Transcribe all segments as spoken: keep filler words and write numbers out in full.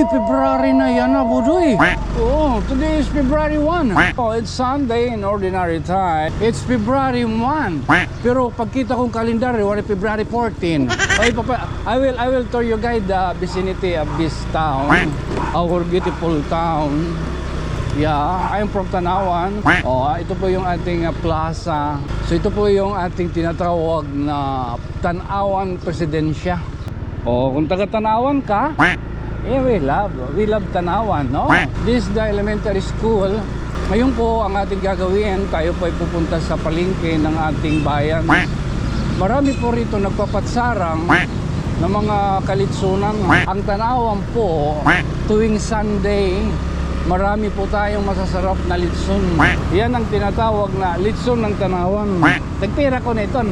February na yana, Budoy. Oo, today is February one. Oh, it's Sunday in ordinary time. It's February one. Pero pagkita ko hin kalendar, waray, February fourteen. Ay, papa, I will, I will tour you guide the vicinity of this town, our beautiful town. Yeah, I'm from Tanauan. Oh, ah, ito po yung ating, ah, plaza. So, ito po yung ating tinatawag na Tanauan Presidensya. Oh, kung taga Tanauan ka, eh, we love, we love Tanauan, no? This is the elementary school. Ngayon po, ang ating gagawin, tayo po ay pupunta sa palengke ng ating bayan. Marami po rito nagpapatsarang ng mga kalitsunan. Ang Tanauan po, tuwing Sunday, marami po tayong masasarap na litson. Yan ang tinatawag na litson ng Tanauan. Tagpira ko na iton?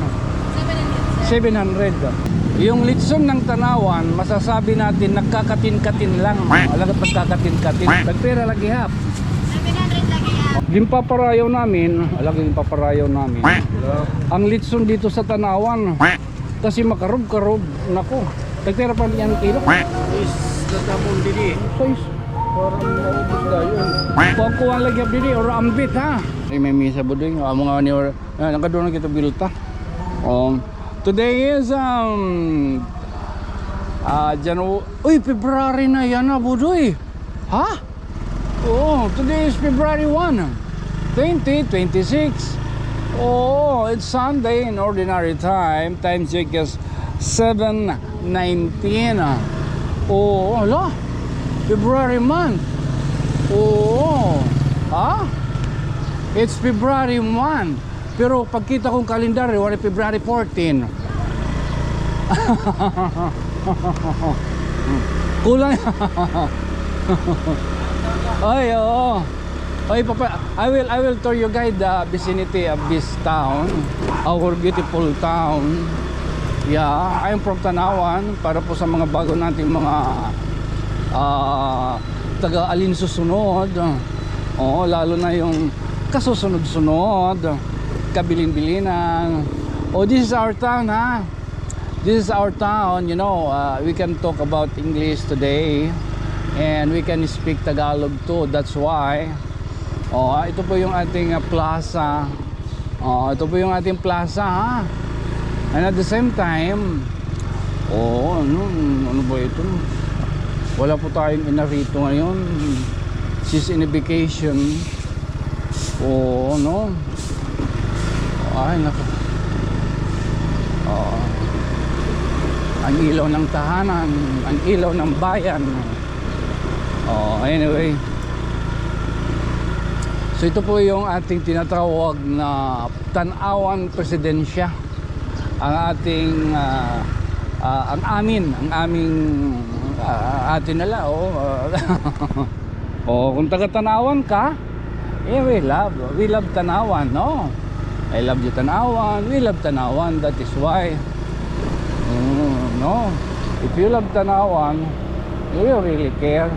Seven hundred, sir. Seven hundred. Yung litson ng Tanauan, masasabi natin, nagkakatin-katin lang. Talaga nagkakatin-katin. Tagpira lagi, hap? Seven hundred lagi, hap. Ginpaparayaw namin, talaga ginpaparayaw namin. Ang litson dito sa Tanauan, kasi makarob-karob, nako. Tagpira pa niyan kilo? Is, tatamon didi. Size. Parang maubos na yun. Kuha-kuha lagi didi, or ambit, ha? Ay, may misa, Budoy. Amo nga ni or Ah, nakadunay kita bilta. Um, today is, um, ah, Janu-, uy, February na yana, Budoy. Ha? Oh, today is February one, twenty twenty-six. Oh, it's Sunday in ordinary time. Time check is seven nineteen. Oh, hala. February month. Oh, ha? It's February one. Pero pagkita ko hin kalendar, waray, February fourteen. Kulang. Ay, oo. Ay, papa, I will, I will tour you guide the vicinity of this town, our beautiful town. Yeah, I'm from Tanauan. Para po sa mga bago nating mga, ah, taga-alinsusunod. Oo, lalo na yung kasusunod-sunod, kabilin-bilinan. Oh, this is our town, ha? This is our town, you know, uh, we can talk about English today, and we can speak Tagalog too. That's why. Oh, ah, ito po yung ating, ah, plaza. Oh, ito po yung ating plaza, ha? And at the same time, oh, ano, ano ba ito? Wala po tayong ina rito ngayon. She's in a vacation. Oo, no? Ay, naku. Oo. Ang ilaw ng tahanan, ang ilaw ng bayan. Oh, anyway. So, ito po yung ating tinatawag na Tanauan Presidensya. Ang ating, ah, ah, ang amin, ang aming, ah, atin na la, oh, ah. Oh, kung taga Tanauan ka, eh, we love, we love Tanauan, no? I love you, Tanauan. We love Tanauan. That is why, mm, no? If you love Tanauan, you will really care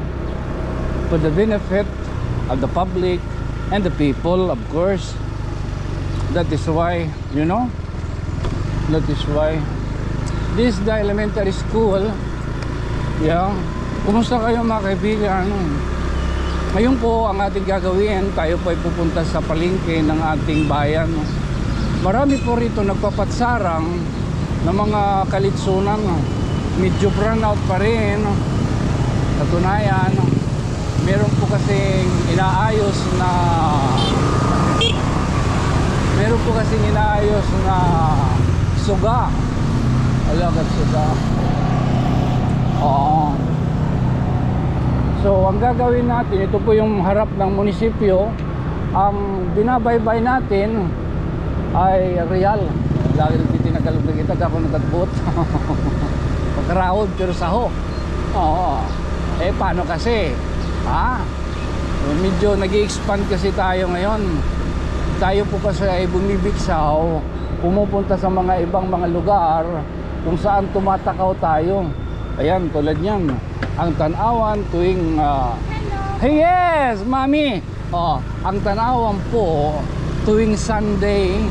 for the benefit of the public and the people, of course. That is why, you know, that is why this is the elementary school. Yeah. Kumusta kayo, mga kaibigan? Ngayon po, ang ating gagawin, tayo po ay pupunta sa palengke ng ating bayan. Marami po rito nagpapatsarang ng mga kalitsunan. Medyo brownout pa rin. Katunayan, meron po kasing inaayos na, meron po kasing inaayos na suga. Alagad suga. Oo. So, ang gagawin natin, ito po yung harap ng munisipyo. Ang binabaybay natin ay Real. Lagi nagtitinagalog na kita, ako nagkatbot. Pagkaraod, pero saho. Oo. Eh, paano kasi? Ha? Medyo nag-i-expand kasi tayo ngayon. Tayo po kasi ay bumibiksaw, pumupunta sa mga ibang mga lugar kung saan tumatakaw tayo. Ayan, tulad niyan. Ang Tanauan tuwing, ah, Hello. Hey, yes, Mami! Oh, ang Tanauan po, tuwing Sunday,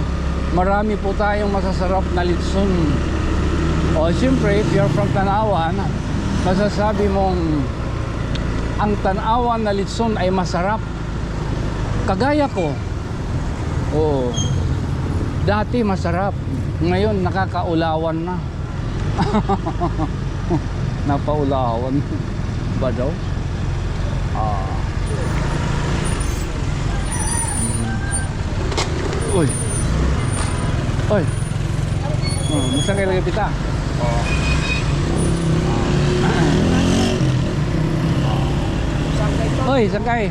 marami po tayong masasarap na litson. Oh, siyempre, if you're from Tanauan, masasabi mong Ang Tanauan na litson ay masarap. Kagaya ko. Oo. Dati masarap. Ngayon, nakakaulawan na. Napaulawan ba daw? Ah. Uy. Uy. Oh, masakay lagi kita. Oh. Uy, sakay.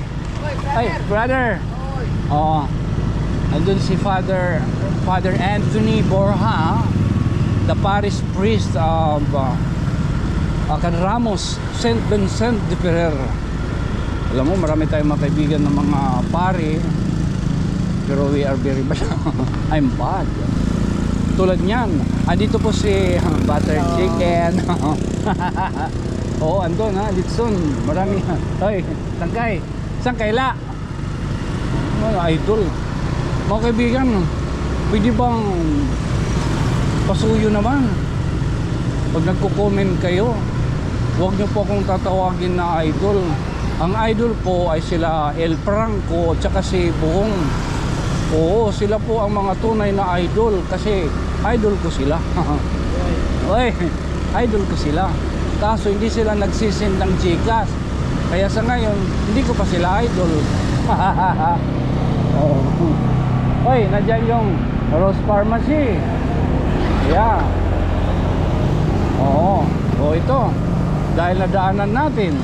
Ay, brother. Oo. Nandun si Father, Father Anthony Borja, the parish priest of, uh, uh, Can Ramos, Saint Vincent de Ferrer. Alam mo, marami tayong mga kaibigan ng mga pari, pero we are very bad. I'm bad. Tulad niyan, andito po si, uh, Butter Chicken. Oo, andun ha, litson. Marami. Hoy, sangkay. Sangkay la. Mga idol. Mga kaibigan, pwede bang pasuyo naman? Pag nagko-comment kayo, huwag niyo po akong tatawagin na idol. Ang idol ko ay sila El Franco at saka si Buhong. Oo, sila po ang mga tunay na idol kasi idol ko sila. Oy, idol ko sila. Kaso hindi sila nagsisend ng GCash. Kaya sa ngayon, hindi ko pa sila idol. Oo. Hoy, nandiyan yung Rose Pharmacy. Yeah. Oo. O, ito. Dahil nadaanan natin.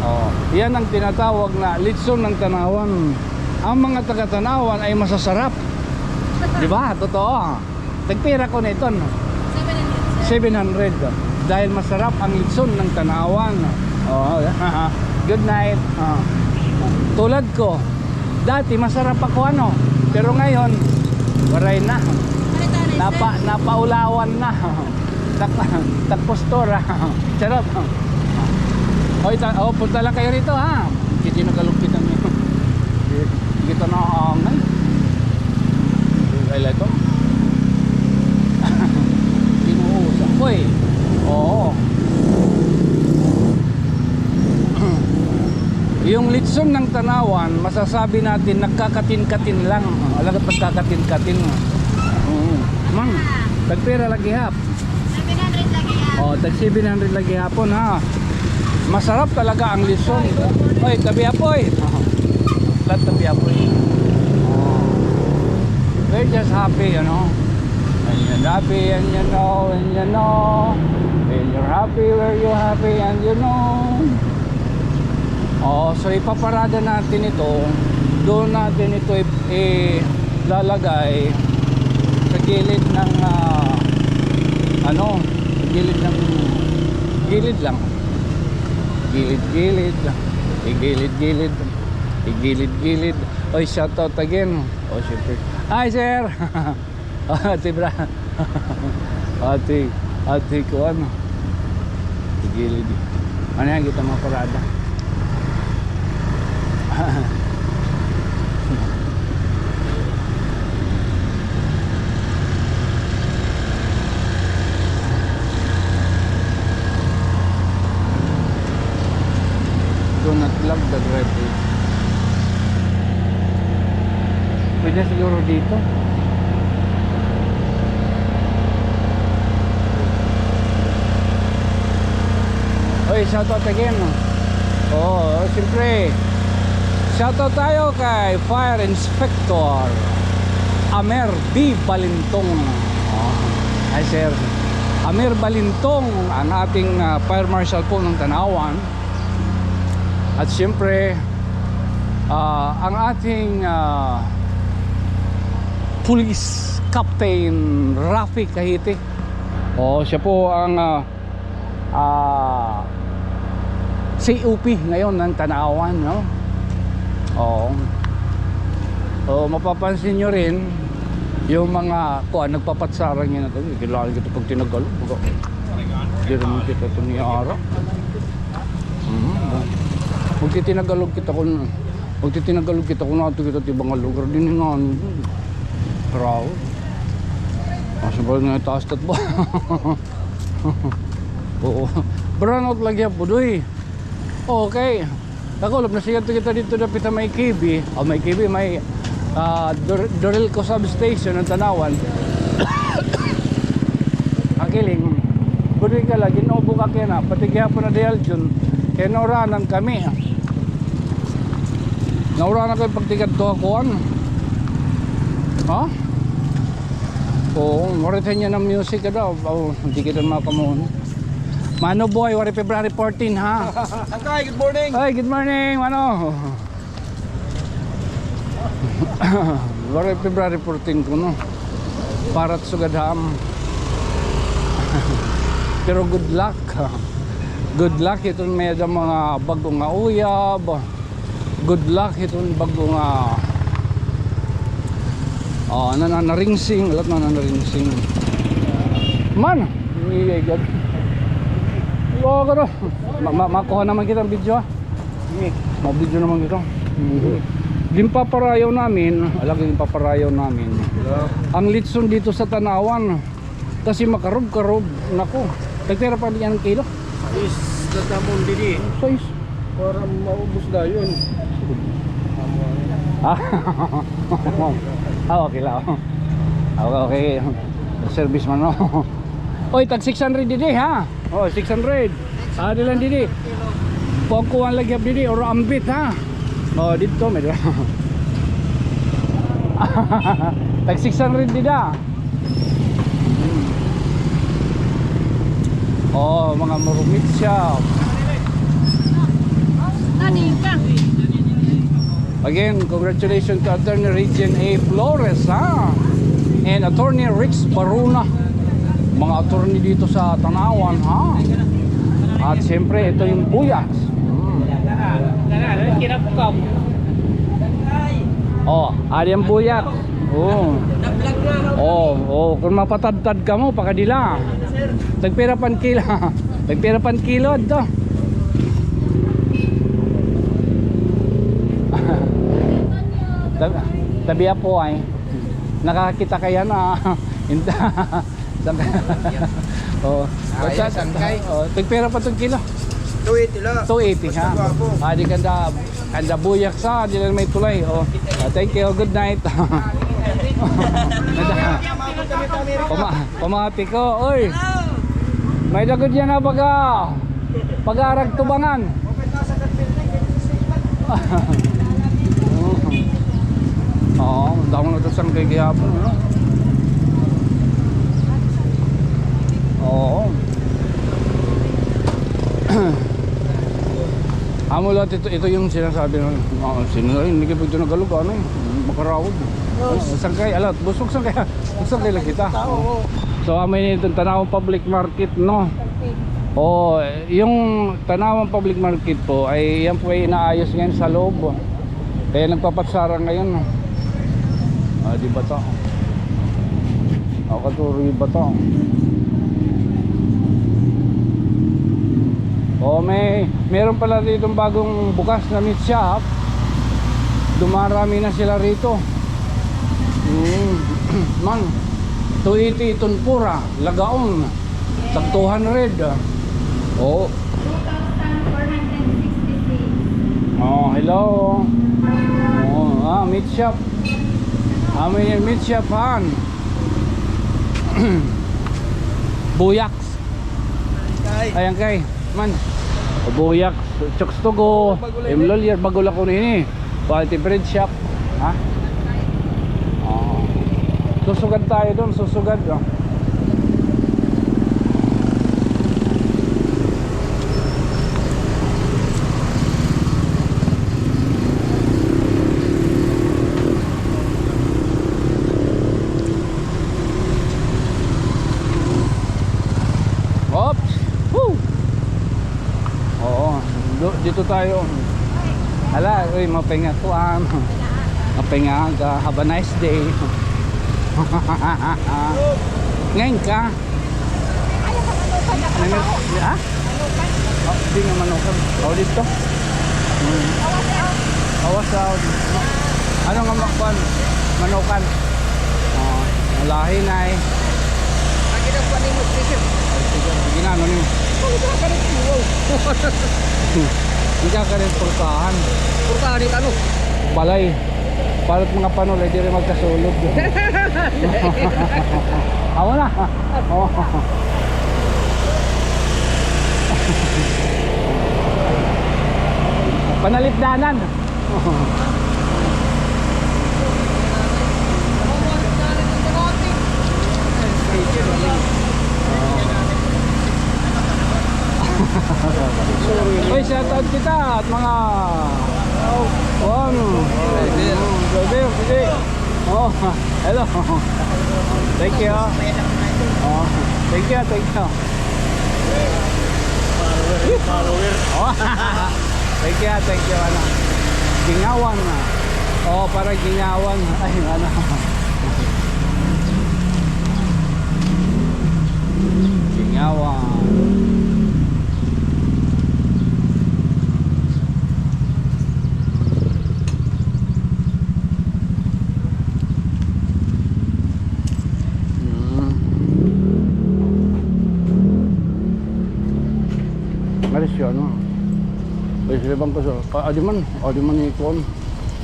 Oh, yan ang tinatawag na litson ng Tanauan. Ang mga taga Tanauan ay masasarap. Di ba? Totoo. Tagpira ko na ito, no? Seven hundred, sir. Seven hundred. Dahil masarap ang litson ng Tanauan. Oh, good night. Ah. Tulad ko, dati masarap ako, ano, pero ngayon, waray na. Napa-, napaulawan na. Tak-, takpostura. Charot. O, ita-, o, punta lang kayo rito, ha. Kitinagalog kita niyo. Kita na ang angay. Ay, la ito. Kinuusa. Uy. Oo. Yung litson ng Tanauan, masasabi natin, nagkakatin-katin lang. Alagat nagkakatin-katin. Oo. Mang, tagpira lagi hap? Seven hundred lagi hap. Oh, tag seven hundred lagi hapon, ha. Masarap talaga ang litson. Oy, tabi apoy. Lahat tabi apoy. Oh. We're just happy, you know. And you're happy and you know, and you know. And you're happy where you're happy and you know. Oh, so ipaparada natin ito. Doon natin ito i- ilalagay sa gilid ng, ah, ano, sa gilid ng, gilid lang. Gilid-gilid. Igilid-gilid. Igilid-gilid. Oy, shout out again. Oh, syempre. Hi, sir. Ate Bra. Ate, ate kuan. Gilid. Ano yan, kita mga parada. Do not love the driver. Pwede siguro dito. Oy, shout out again. Oo, siyempre. Shout out tayo kay Fire Inspector Amer B. Balintong. Oh, hi, sir. Amer Balintong, ang ating, ah, Fire Marshal po ng Tanauan. At siyempre, ah, ang ating, ah, Police Captain Rafi Kahiti. Oo, siya po ang, ah, ah, C O P ngayon ng Tanauan, no? Oo. So, mapapansin nyo rin, yung mga, kuan, nagpapatsara ngayon na to, kailangan kita pag tinagalog. Baga, di naman kita ito ni Ara. Mhm. Magtitinagalog kita kun, magtitinagalog kita kun ato kita ti mga lugar din nga, ano, raw. Mas ba nga taas tat ba? Oo. Brownout lagi po, doy. Okay. Nakulop na siya, kita dito dapit sa may K B. O, may K B, may, ah, Dor-, Dorilco Substation, an Tanauan. Akiling, buti ka lagi, naubo ka kaya na, pati gihapon na dayal dyan. Kaya nauranan kami. Nauranan kami pagtikadto ha kuan. Ha? Oo, waray niya ng music ka daw. Oh, hindi kita makamuon. Mano boy, waray February fourteen, ha? Sangkay, good morning. Ay, good morning, mano. Waray February fourteen kuno. Para sugad ham. Pero good luck. Good luck iton may-ada mga bag-o nga uyab. Good luck iton bag-o nga, ah, na, na, naringsing, alat na, na, naringsing. Man, iyay gad. Wa ka na. Ma-, ma-, makuha naman kita ng video, ha? Ma-video naman kita. Mhm. Ginpaparayaw namin, ala, ginpaparayaw namin. Ang litson dito sa Tanauan. Kasi makarob-karob. Naku. Tagpira pa niyan ang kilo? Sais na tamon didi. Sais. Para maubos dayon. Ah. Ah, okay lang. Okay, okay. Service man, no? Oy, tag six hundred didi, ha? Oh, six hundred. Ah, di lang didi. Pagkuhan lagi didi, or ambit, ha? Oh, dito, may dala. Tag six hundred dida. Oh, mga murumit siya. Again, congratulations to Attorney Regine A. Flores, ha? And Attorney Rex Baruna. Mga attorney dito sa Tanauan, ha? At siyempre, ito yung Buyaks. Mm. Oh, adi ang Buyaks. Oh. Oh, oh, kung mapatadtad kamo, pakadila. Tagpira pan kilo. Tagpira pan kilo adto. Tab-, tabi apo ay. Nakakita kaya na. Inta. Sangkay. Oo. Ah, sa-, yan, sangkay. Oo, tagpira pa tong kilo? Two eighty la. Two eighty, ha? Basta gwapo. Ah, di kanda, kanda Buyaks, ha, di lang may tulay. Oh. Ah, thank you. Good night. Pama-, pamati ko. Oy. May dagod yan, ha, baga. Pag-aarag tubangan. Oo, damo na ito sangkay gihapon, no? Oo. Amo lahat ito, ito yung sinasabi ng, ah, sino na rin, hindi ka pwede nagalog, ano eh, makarawag. Oo. Sangkay, alat, busog sangkay. Busog kay la kita. Oo. So, amo ini iton Tanauan Public Market, no? Oo, yung Tanauan Public Market po ay, yan po ay inaayos ngayon sa loob. Kaya nagpapatsara ngayon. Ah, di ba to? O, katuro, di ba to? O, may, meron pala ditong bagong bukas na meat shop. Dumarami na sila rito. Mm. Man, two eighty iton pura, lagaon. Tag two hundred, ah. Oo. Two thousand four hundred sixty-six. Oh, hello. Oh, ah, meat shop. Ah, may meat shop, han. Buyaks. Kay. Ayan kay. Man. Buyaks. Chooks to go. Bago la ini. Im Lawyer, bago la kuno ini. Quality bread shop. Ha? Oo. Susugad tayo doon, susugad, oh. Oops. Woo! Oo, do-, dito tayo. Hala, uy, mapinga kuan. Mapinga ka. Have a nice day. Ngayon ka? Ano, ha? Oh, di nga manukan. Oh, dito. Hmm. Awas out. Ano nga makuan? Manukan. Oh, lahi na eh. Sige na, ano nimo? Ano ba ka nagsiwaw? Di ka kanin purkahan. Purkahan it ano? Balay. Para mga panulay, diri magkasulod. Amo na. Oh. Panalipdanan. Uy, shout out kita at mga, oh, ano? Driver, sige. Oh, hello. Thank you. Oh, thank you, thank you. Follower, follower. Oh. Thank you, thank you, ano. Gingawan na. Oh, para gingawan. Ay, ano. Gingawan. Mm. Aris siya, ano? Ay, sila bang kaso? Ah, adi man. Adi man ni kuan.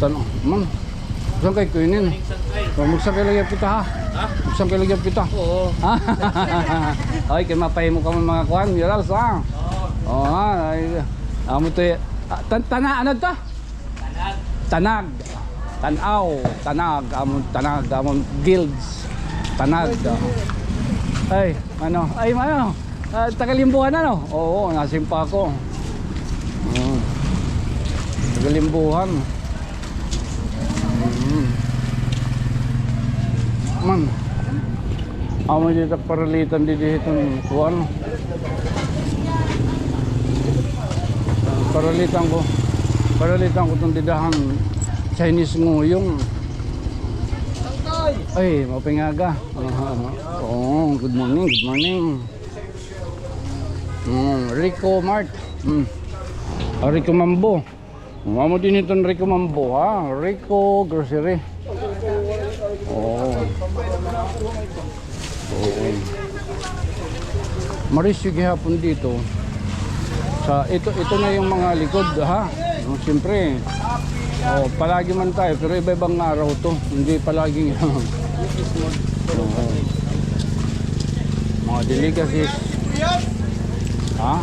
Tan-aw man. Saan kay kuinin? Magsangkay lagi kita, ha? Ha? Magsangkay lagi kita. Oo. Ay, kay mapahimo kamo mga kuan, murals, ha? Oo. Oo, ha? Ay, amo to y-, ah, tan-, tana-, ano to? Tanag. Tanag. Tan-aw, tanag, amon tanag, amon guilds. Tanag. Ay, ano? Ay, ano? Ah, taga Limbuhan, ano? Oo, nasimpa ako. Oo. Taga Limbuhan. Mm. Man. Amo dida paralitan didi hiton kuan. Paralitan ko. Paralitan ko iton dida han Chinese nguyong. Ay, maupay nga aga. Aha, aha. Oh, good morning, good morning. Mm, Rico Mart. Mm. Ah, Rico Mambo. Amo dinhi iton Rico Mambo, ha? Rico Grocery. Oo. Oo. Marisyo gihapon dito. Sa, ito, ito na yung mga likod, ha? Oh, siyempre. Oh, palagi man tayo, pero iba-ibang araw to. Hindi palaging Oo. Mga delicacies. Ha?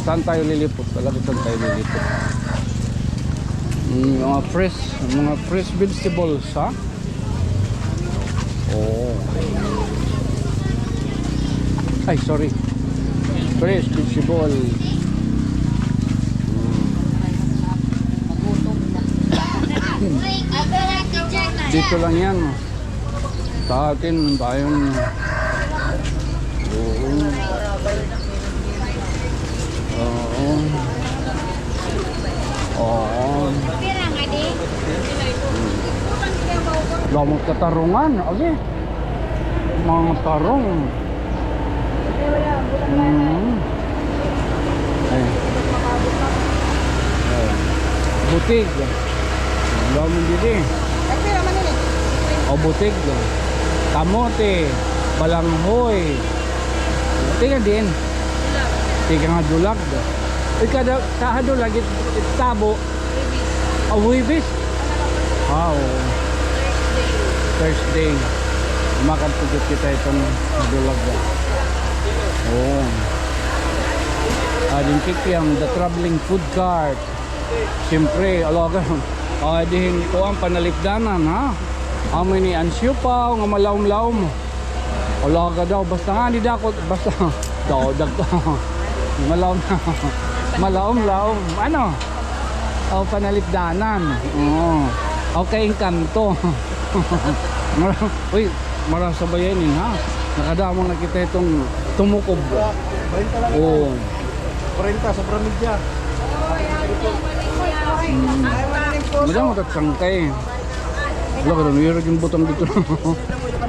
Saan tayo lilipot? Talaga, saan tayo lilipot? Mm, mga fresh, mga fresh vegetables, ha? Oo. Ay, sorry. Fresh vegetable. Mm. Dito lang yan. Sa atin, tayong, oo. Oo. Oo. Damo it katarungan, agi. Mga tarong. Mm. Ay. Ay. Butig. Damo didi. O, butig. Kamote, balanghoy. Tikang diin? Tikang ha Dulag. Uy, kada, kaha Dulag, it-, itabo. Ah, Huwebes. Ah, oo. Thursday. Makadto gud kita hiton Dulag. Oo. Ah, dinhi kay an The Traveling Food Cart. Siyempre, alaga. Ah, dinhi kuan, panalipdanan, ha? Amo ini an siopao nga malawom-lawom. Alaga daw, basta ngani dako, basta daw, dagko. Malawom, malawom-lawom. Ano? O, panalipdanan. Oo. Okay, engkanto. Uy, marasa ba yan, ha? Nakadamo na kita hiton tumukob. Oo. Kwarenta, sobra media. Mm. Madamo it sangkay. Wala ka doon, ira ginbutang dito.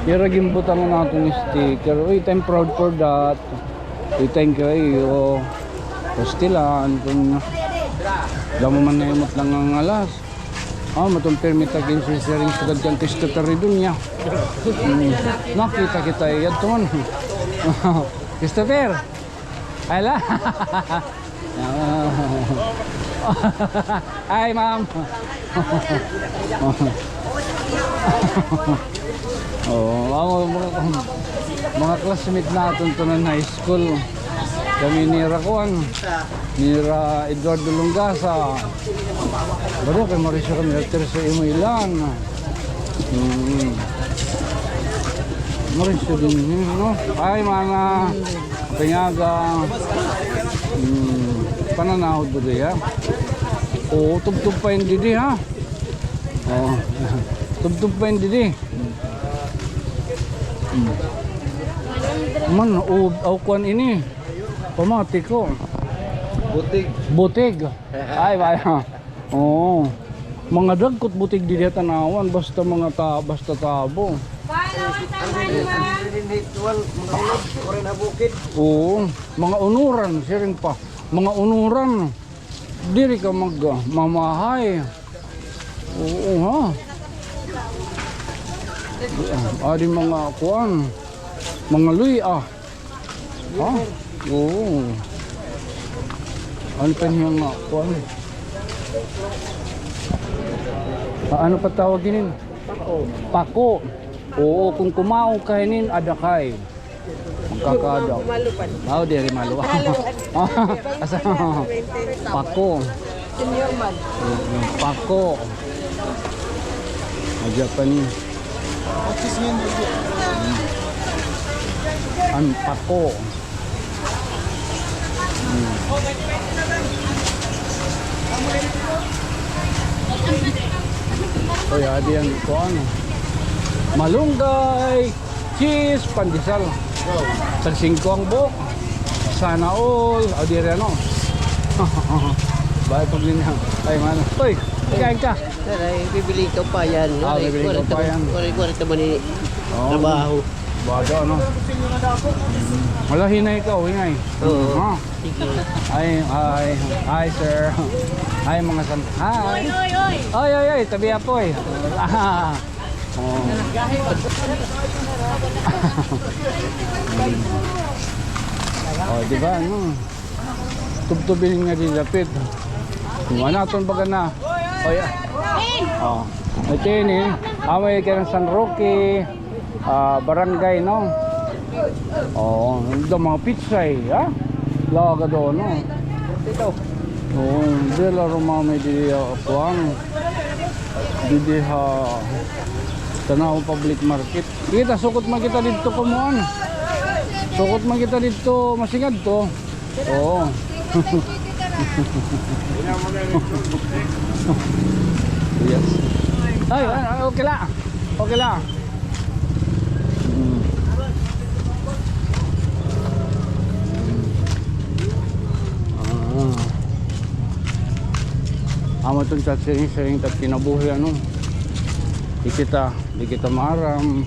Ira ginbutang an aton sticker. Uy, I'm proud for that. Uy, thank you, ay, o. Pastilan, kun damo man nahimot la nga ngalas. Ah, maton pirmi ta ginsiring sugad kan Christopher Redonia. Hmm. Nakita kita, eh, yadto man. Christopher! Hala! Hi, ma'am. Oh, mga, mga, mga classmate naton tanan high school. Kami nira kuan, nira Eduardo Lungasa. Baro kay Mauricio kami nagtira sa imo ilan. Hmm. Mauricio din, no? Ay, mga Pangaga. Hmm. Pananaw didi, ha? Oo, tubtob pa ini didi, ha? Oo. Tubtob pa ini didi. Hmm. Man, o, aw, kuan ini. Pamati ko. Butig. Butig. Ay, baya. Oo. Mga dagko it butig didi ha tan-awan, basta mga ta-, basta tabo. Ba, lawan sa mga. Oo, mga unuran, siring pa. Mga unuran. Diri ka mag-, mamahay. Oo, ha? Adi mga kuan, mga luy-a. Ha? Oo. Ano pa niya nga kuan? Ah, ano pa tawag inin? Pako. Pako. Oo, kung kumaon ka inin, ada kay. Magkakada. Malo pa. Ah, diri malo. Malo. Asa? Pako. Senior man. Mm, pako. Aja pa ni. An pako. Mm. Oy, adi an kuan. Malunggay. Cheese, pandesal. Tag singko an buok. Sana all. O, diri, ano? Bakit pag niya? Ay, mano. Toy, kain ka. Sir, ay, bibili ka pa yan. Ah, bibili ka pa yan. Waray, waray, waray naman ni trabaho. Bado, ano? Wala, hinay ka, hinay. Oo. Ha? Sige. Ay, ay, ay, sir. Ay, mga san-, hi. Oy, oy, oy. Oy, oy, oy, tabi apoy. Ah. Oh. Oh, di ba, ano? Tubtubin nga di dapit. Kung ano, aton baga na. Oh, yeah. Oh. Ito yun, eh. Amay ka ng San Roque, ah, barangay, no? Oo, ito mga pitsay, ha? Laga doon, no? Ito. Oo, dila rumamay di, ah, kuwang. Didi ha Tanao Public Market. Kita, sukot man kita didto kumuan. Sukot man kita didto, masingadto. Oo. Yes. Ay, ay, ay, okay la. Okay la. Mm. Ah. Amo iton chat sharing, sharing ta kinabuhi, ano. Di kita, di kita maaram.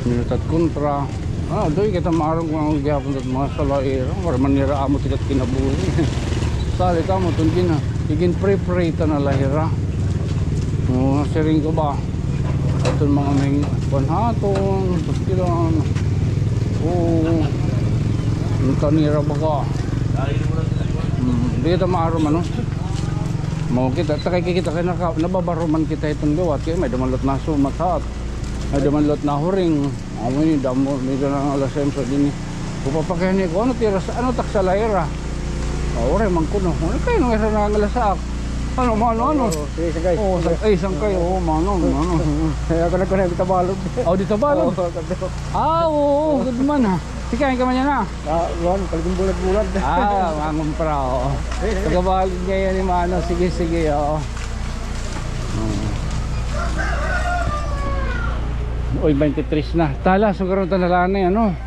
Minutad kontra. Ah, diri kita maaram kon ano gihapon it mga sala ira. Waray man nira amo it kinabuhi. Salit amo iton gin-, igin-pray-pray ta na la hira. Oo, siring ko ba? Iton mga may kuan ha aton, pastilan. Oo. Ang kanira baga. Hmm, di kita maaram, ano? Mao kita, ta kay kita kay naka-, nababaruman kita hiton liwat, kay may-ada man la it nasumat ha at may-ada man la it nahuring. Amo ini, damo, may-ada na nga alas siyam sa dinhi. Upapakihan niya ko, ano tira sa, ano taksa la ira? Ah, waray man kuno. Ano kay nang ira na nga alas sa ak? Ano, mano, ano? Oo, sige, sige. Oo, sa-, ay, sangkay, oo, mano, mano. Kay ako nagkuan, di Tabalog. Oh, di Tabalog? Oo, sabi ko. Ah, oo, good man, ha. Sige, kain ka man yana, ha? Ah, kuan, paligong bulad-bulad. Ah, mangumpra, oo. Sige, sige. Taga-Balod ngay-an ni Mano. Sige, sige, oo. Oo. Uy, twenty-three na. Tala, sugaron ta na la anay, ano?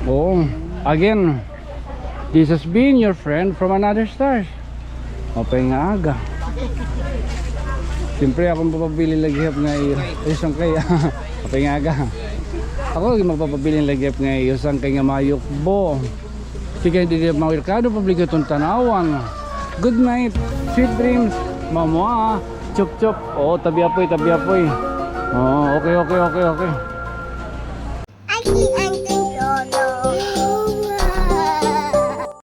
Oo. Again, this has been your friend from another star. Maupay nga aga. Siyempre, ako magpapabilin la gihap nga iyo. Ay, sangkay. Maupay nga aga. Ako lagi magpapabilin la gihap nga iyo, sangkay nga mayukbo. Sige, didi ha Merkado Publiko iton Tanauan. Good night. Sweet dreams. Mamua. Chup, chup. Oo, tabi apoy, tabi apoy. Oo, okay, okay, okay, okay.